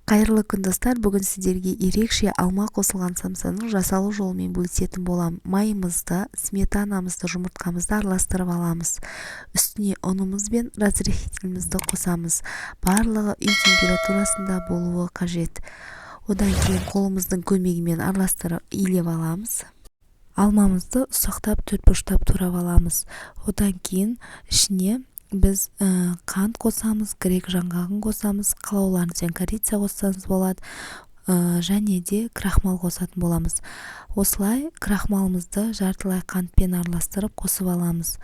Қайырлы күн, достар! Бүгін сіздерге ерекше алма қосылған самсаның жасалу жолымен бөлісетін боламын. Майымызды, сметанамызды, жұмыртқамызды араластырып аламыз. Үстіне ұнымыз бен разрыхлителімізді қосамыз. Барлығы үй температурасында болуы қажет. Одан кейін қолымыздың көмегімен араластырып, илеп аламыз. Алмамызды ұсақтап, төртбұрыштап турап аламыз. Одан кейін ішіне біз қант қосамыз, грек жаңғағын қосамыз, қалауларыңызбен корица қоссаңыз болады және де крахмал қосатын боламыз. Осылай крахмалымызды жартылай қантпен араластырып, қосып аламыз.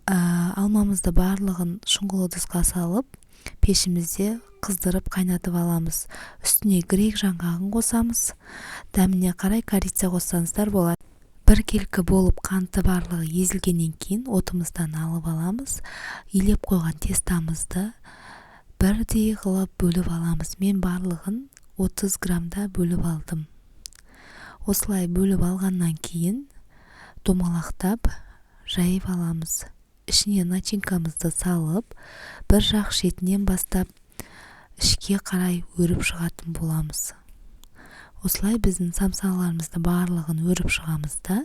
Алмамызды барлығын шұңғыл ыдысқа салып, пешімізде қыздырып, қайнатып аламыз. Үстіне грек жаңғағын қосамыз, дәміне қарай корица қоссаңыздар болады. Біркелкі болып қанты барлығы езілгеннен кейін отымыздан алып аламыз. Илеп қойған тестамызды бірдей қылып бөліп аламыз. Мен барлығын 30 граммда бөліп алдым. Осылай бөліп алғаннан кейін домалақтап жайып аламыз. Ішіне начинкамызды салып, бір жақ шетінен бастап ішке қарай өріп шығатын боламыз. Осылай біздің самсаларымызды барлығын өріп шығамыз да,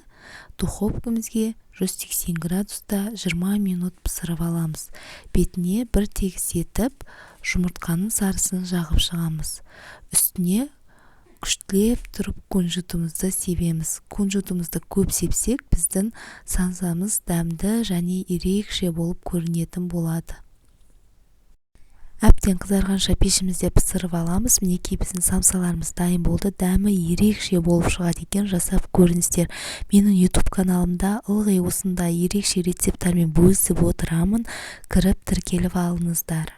духовкамызге 180 градуста 20 минут пісіріп аламыз. Бетіне бір тегіс етіп жұмыртқаның сарысын жағып шығамыз. Үстіне күштілеп тұрып кунжутымызды себеміз. Кунжутымызды көп сепсек, біздің самсамыз дәмді және ерекше болып көрінетін болады. Әбден қызарғанша пешімізде пісіріп аламыз. Мінекей, біздің самсаларымыз дайын болды. Дәмі ерекше болып шығады екен, жасап көріңіздер. Менің Ютуб каналымда ылғи осындай ерекше рецепттармен бөлісіп отырамын. Кіріп, тіркеліп алыңыздар.